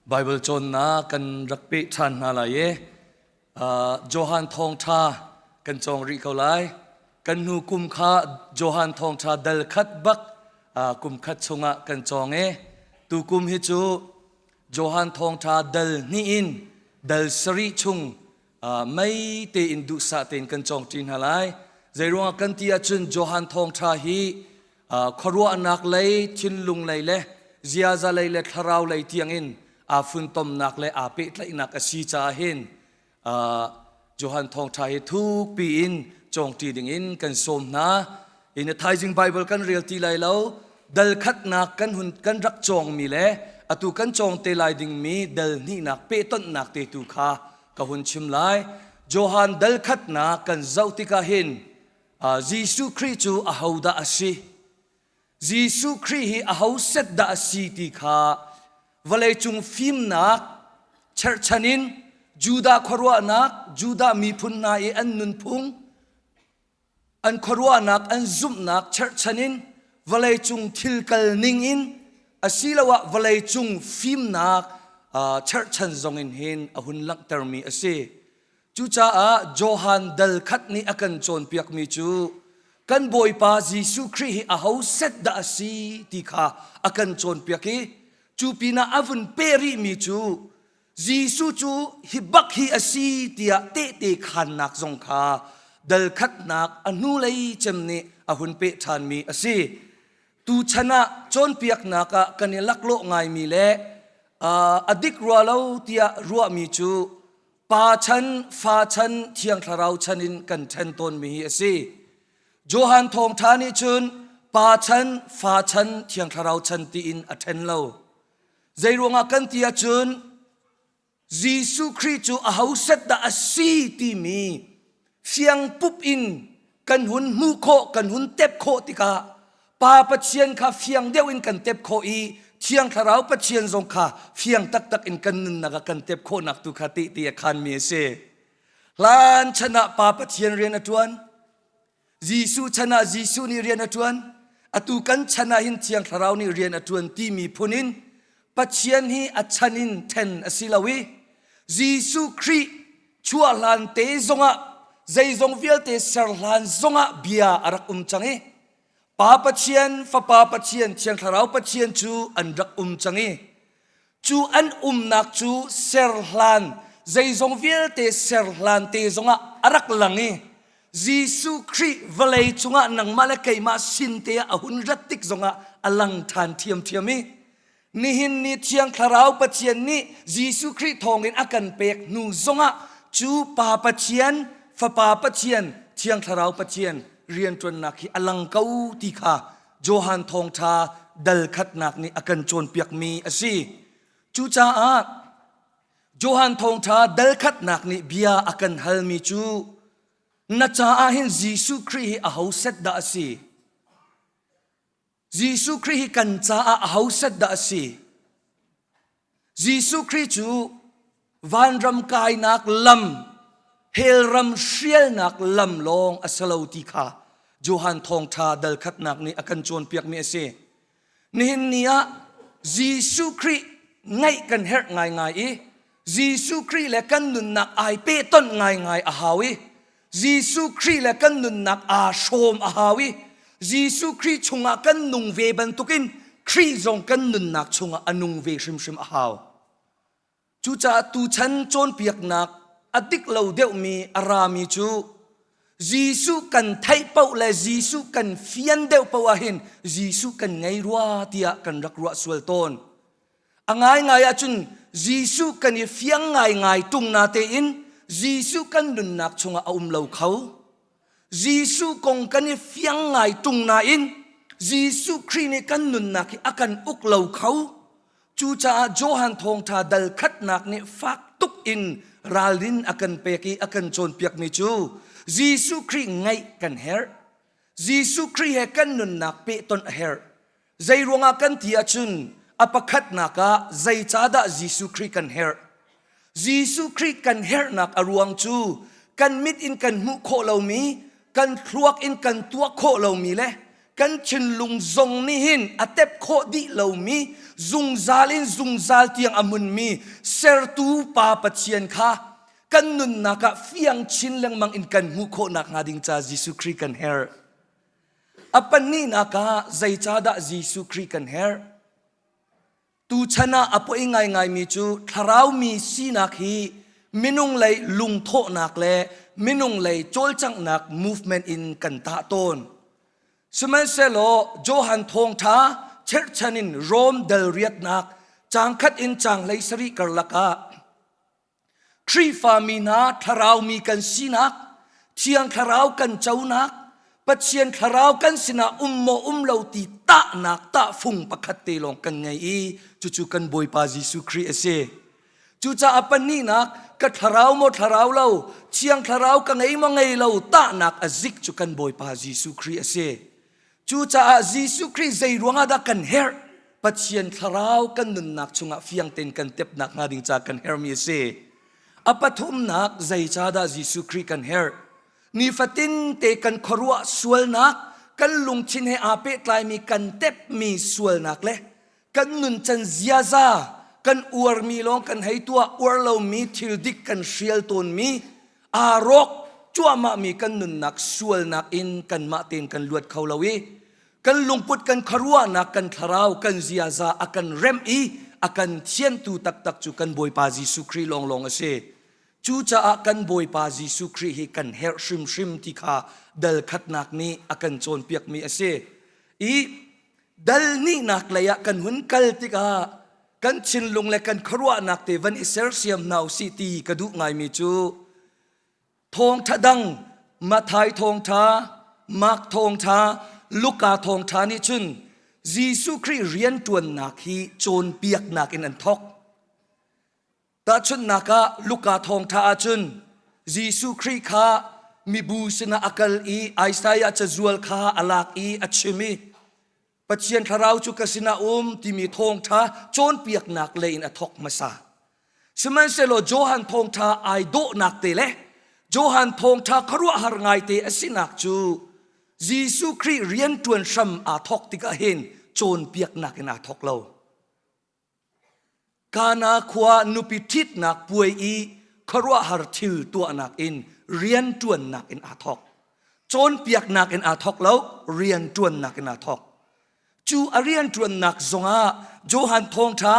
Bible cawnnak kan rak peh ṭhan hna lai i Johan Thawngṭha kan cawng rih ko lai. Kan hnu kum kha Johan Thawngṭha dal khat bak kum khat chungah kan cawng i tu kum hi cu Johan Thawngṭha dal hnih in dal sarih chung mei tein duhsah tein kan cawng ṭi hna lai. Zeiruangah kan ti ahcun Johan Thawngṭha hi khuaruahnak lei, thinlung lei le ziaza lei le thlarau lei tiangin aa funtomnak le aa pehtlaihnak a si caah hin Johan Thawngṭha hi thukpi in cawngṭi dingin kan sawm hna. In thaizing Bible kan rel ti lai lo. Dal khatnak kan hun kan rak cawngmi le atu kan cawng te lai dingmi dal hnihnak pehtonhnak te tu kha ka hun chim lai. Johan dal khatnak kan zoh tikah hin Jesuh Khrih cu ahodah a si? Jesuh Khrih hi aho set dah a si ti kha vawleicung fimnak cherhchan in Judah khuaruahnak, Judah miphun hna i an nunphung, an khuaruahnak, an zumhnak cherhchan in vawleicung thil kal ning in asiloah vawleicung fimnak cherhchan zong in hin a hun langhtermi a si. Cucaah Johan dal khat nih a kan cawnpiakmi cu kan Bawipa Jesuh Khrih hi aho set dah a si ti kha a kan cawnpiak i cu pinah a vun peh rihmi cu Jesuh cu hi bak hi a si tiah tehte khaannak zong kha dal khatnak a hnulei cem nih a hun peh ṭhanmi a si. Tuchan ah cawnpiaknak ah kan i laklawh ngaimi le a dik rua lo tiah ruahmi cu Pa chan, fa chan, Thiang Thlarau chan in kan ṭhen tawnmi hi a si. Johan Thawngṭha nih cun Pa chan, fa chan, Thiang Thlarau chan tiin a ṭhen lo. Zeiruangah kan ti ahcun Jesuh Khrih cu aho set dah a si timi fiang pup in kan hun hmuh khawh, kan hun tep khawh tikah Pa Pathian kha fiang deuh in kan tep khawh i Thiang Thlarau Pathian zong kha fiang taktak in kan nunnak ah kan tep khawhnak tu kha tehte a khanmi a si. Hlan chan ah Pa Pathian rian a ṭuan. Jesuh chan ah Jesuh nih rian a ṭuan. Atu kan chan ah hin Thiang Thlarau nih rian a ṭuan timi phun in Pathian hi a chan in ṭhen a si lo i Jesuh Khrih chuah hlan te zongah zeizong vialte ser hlan zongah bia a rak um cang i Pa Pathian, Fapa Pathian, Thiang Thlarau Pathian cu an rak um cang i cu an umnak cu ser hlan zeizong vialte ser hlan te zongah a rak lang i Jesuh Khrih vawlei cungah nangmah le keimah sin te ah a hun rat tik zongah a lang ṭhan ṭhiamṭhiam i Nihin ni Thiang Thlarau Pathian nih Jesuh Khrih thawngin a kan pek hnu zongah cu Pa Pathian, Fapa Pathian, Thiang Thlarau Pathian rianṭuannak hi a lang ko ti kha Johan Thawngṭha dal khatnak nih a kan cawnpiakmi a si. Cucaah Johan Thawngṭha dal khatnak nih bia a kan halmi cu na caah hin Jesuh Khrih hi aho set dah a si? Jesuh Khrih hi kan caah aho set dah a si? Jesuh Khrih cu vanram kainak lam, hell ram hrialnak lam lawng a si lo ti kha Johan Thawngṭha dal khatnak nih a kan cawnpiakmi a si. Nihin ni ah Jesuh Khrih ngaih kan herh ngaingai i Jesuh Khrih le kan nunnak ai pehtonh ngaingai a hau i Jesuh Khrih le kan nunnak aa hrawm a hau i Jesuh Khrih chungah kan nung ve bantukin Khrih zong kan nunnak chungah a nung ve hrimhrim a hau. Cucaah tuchan cawnpiaknak a dik lo deuhmi a rami cu Jesuh kan theih paoh le Jesuh kan fian deuh paoh ahhin Jesuh kan ngei rua tiah kan rak ruah sual tawn. A ngaingai ahcun Jesuh kan i fiang ngaingai tung natein Jesuh kan nunnak chungah a um lo kho. Jesuh kong kan i fiang ngai tung nain Jesuh Khrih nih kan nunnak hi a kan uk lo kho. Cucaah Johan Thawngṭha dal khatnak nih fak tuk in ralrin a kan pek i a kan cawnpiakmi cu Jesuh Khrih ngaih kan herh. Jesuh Khrih he kan nunnak pehtonh a herh. Zeiruangah kan ti ahcun a pakhatnak ah zeicahdah Jesuh Khrih kan herh? Jesuh Khrih kan herhnak a ruang cu kan mit in kan hmuh khawh lomi, kan thluak in kan tuah khawh lomi le Kan thinlung zong nih hin a tep khawh dih lomi, zungzal in zungzal tiang a hmunmi sertu Pa Pathian kha kan nunnak ah fiang chin lengmang in kan hmuh khawh nakhnga ding ca Jesuh Khrih kan herh. A pahnihnak ah zeicahdah Jesuh Khrih kan herh? Tuchan ah a poi ngaingaimi cu thlarau mi sinak hi minung lei lungthawhnak le minung lei cawlcanghnak movement in kan tah tawn. Sihmanhsehlaw Johan thawngṭha cherhchan in Rom dal riatnak caang khat in caang 17 karlak ah Khrihfami hna thlarau mi kan sinak, Thiang Thlarau kan conak, Pathian Thlarau kan sinah um maw um lo ti tahnak tahfung pakhat te lawng kan ngei i cucu kan Bawipa Jesuh Khrih a si. Cucaah pahnihnak ka thlarau maw thlarau lo, Thiang Thlarau ka ngei maw ngei lo tahnak a zik cu kan Bawipa Jesuh Khrih a si. Cucaah Jesuh Khrih zei ruangah dah kan herh? Pathian thlarau kan nunnak chungah fiang tein kan tepnak hnga ding ca kan herhmi a si. A pathumnak zeicahdah Jesuh Khrih kan herh? Nifatin te kan khuaruah sualnak, kan lungthin he aa pehtlaimi kan tepmi sualnak le kan nuncan ziaza, kan uarmi lawng kan hei tuah, uar lomi thil dik kan hrial tawnmi, aa rawk cuahmahmi kan nunnak sualnak in kanmah tein kan luat kho lo i kan lungput kan khuaruahnak kan thlarau kan ziaza a kan remh i a kan thiantu taktak cu kan Bawipa Jesuh Khrih lawnglawng a si. Cucaah kan Bawipa Jesuh Khrih hi kan herh hrimhrim ti kha dal khatnak nih a kan cawnpiakmi a si. I dal nihnak lei ah kan hun kal tikah kan thinlung le kan khuaruahnak te van i sersiam hna usih ti ka duh ngaimi cu thawngtha dang Mathai thawngtha, Mark thawngtha, Luka thawngtha nih cun Jesuh Khrih rianṭuannak hi cawnpiaknak in an thawk. Tahchunhnak ah Luka thawngṭha ahcun Jesuh Khrih kha mibu sinah a kal i Isaiah cazual kha a lak i a chim i Pathian thlarau cu ka sinah um timi thawngṭha cawnpiaknak lei in a thawk hmasa. Sihmanhsehlaw Johan thawngṭha ai dawhnak te le Johan thawngṭha khuaruahhar ngaite a sinak cu Jesuh Khrih rianṭuan hram aa thawk tikah hin cawnpiaknak in aa thawk lo. Kana khua nupi ṭhitnak puai i khuaruahhar thil tuahnak in rianṭuannak in aa thawk. Cawnpiaknak in aa thawk lo, rianṭuannak in aa thawk. Cu a rianṭuannak zongah Johan Thawngṭha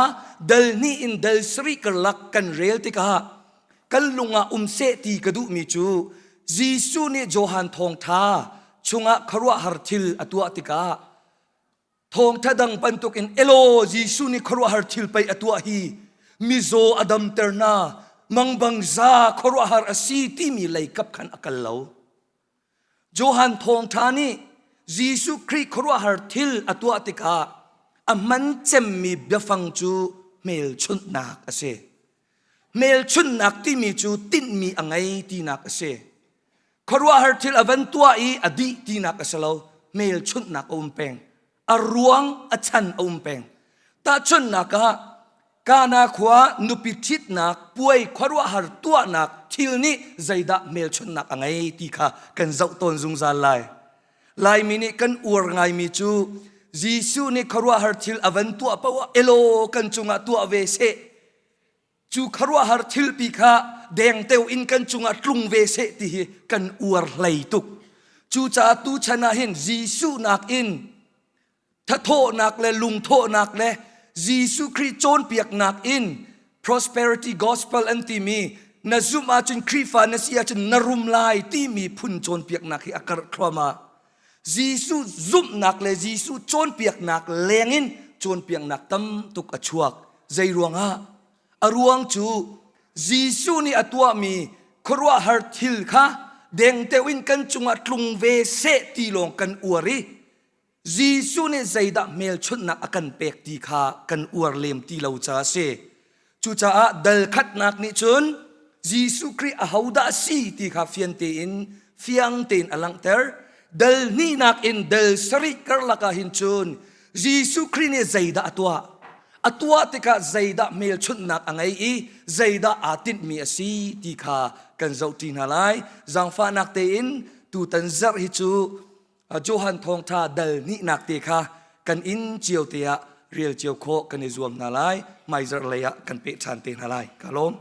dal hnih in dal sarih karlak kan rel tikah kan lung ah um seh ti ka duhmi cu Jesuh nih Johan Thawngṭha chungah khuaruahhar thil a tuah tikah Thawngṭha dang bantukin elaw Jesuh nih khuaruahhar thil pei a tuah hi mizaw a damter hna mangbang za khuaruahhar a si timi lei kap khan a kal lo. Johan thawngṭha nih Jesuh Khrih khuaruahhar thil a tuah tikah a hman cemmi biafang cu hmelchunhnak a si. Hmelchunhnak timi cu tinhmi a ngei tinak a si. Khuaruahhar thil a van tuah i a dih tinak a si lo. Hmelchunhnak a um peng. A ruang a chan a um peng. Tahchunhnak ah Kana khua nupi ṭhitnak puai khuaruahhar tuahnak thil nih zeidah hmelchunhnak a ngei ti kha kan zoh tawn zungzal lai. Laimi nih kan uar ngaimi cu Jesuh nih khuaruahhar thil a van tuah paoh ah elaw kan cungah tuah ve seh Cu khuaruahhar thilpi kha dengteo in kan cungah tlung ve seh ti hi kan uar hlei tuk. Cucaah tuchan ah hin Jesuh nakin thathawhnak le lungthawhnak le Jesuh Khrih cawnpiaknak in prosperity gospel an timi na zumh ahcun Khrihfa na si ahcun na rum lai timi phun cawnpiaknak hi a karh thluahmah. Jesuh zumhnak le Jesuh cawnpiaknak lengin cawnpiaknak tam tuk a chuak. Zei ruangah? A ruang cu Jesuh nih a tuahmi khuaruahhar thil kha dengteo in kan cungah tlung ve seh ti lawng kan uar i Jesuh nih zeidah hmelchunhnak a kan pek ti kha kan uar lem ti lo caah a si. Cucaah dal khatnak nih cun Jesuh Khrih ahodah a si ti kha fian tein fiang tein a langhter. Dal hnihnak in dal sarih karlak ah hin cun Jesuh Khrih nih zeidah a tuah? A tuah tikah zeidah hmelchunhnak a ngei i zeidah aa tinhmi a si ti kha kan zohṭi hna lai. Zaangfahnak tein tutan zarh hi cu. Johan thawngtha dal hnihnak te kha kan inn cio te ah rel cio khawh kan i zuam hna lai. Hmaizarh lei ah kan peh ṭhan te hna lai. Ka lawm.